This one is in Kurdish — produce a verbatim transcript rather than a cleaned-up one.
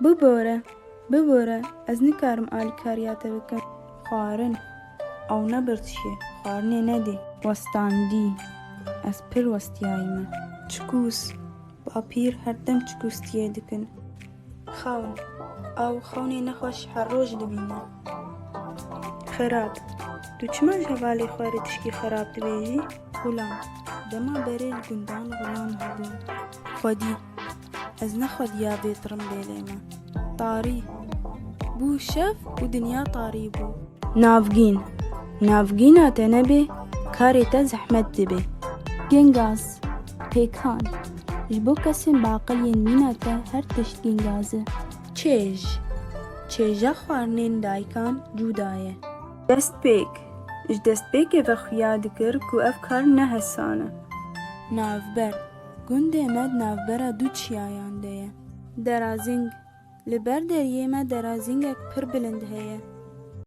Bibore, bibore, ez nikarim alîkariya te bikim. Xwarin, ew ne birçî ye, xwarinê nedê. Westandî, ez pir westiyayî me. Çikûs, bapîr her dem çikûstiyê dikin. Xewn, ew xewnê nexweş her roj dibîne. Xerab, tu çima ji hevalê xwe re tişkî xerab dibêjî? Xulam, dema berê li gundan xulam hebûn. Xwedî, ez nexwediya vê tirimbê lê me. Tarî, bû şev û dinya tarî bû. Navgîn, navgîna te nebê, karê te zehmet dibe. Gingaz, pêkan, ji bo kesên baqil yên mîna te her tişt gingaz e. Çêj, çêja xwarinên dayikan cuda ye. Destpêk, ji destpêkê ve xuya dikir ku ev kar ne hesan e. Navber, gundê me di navbera du çiyayan de ye. Derazîng, li ber deriyê me derazîngek pir bilind heye.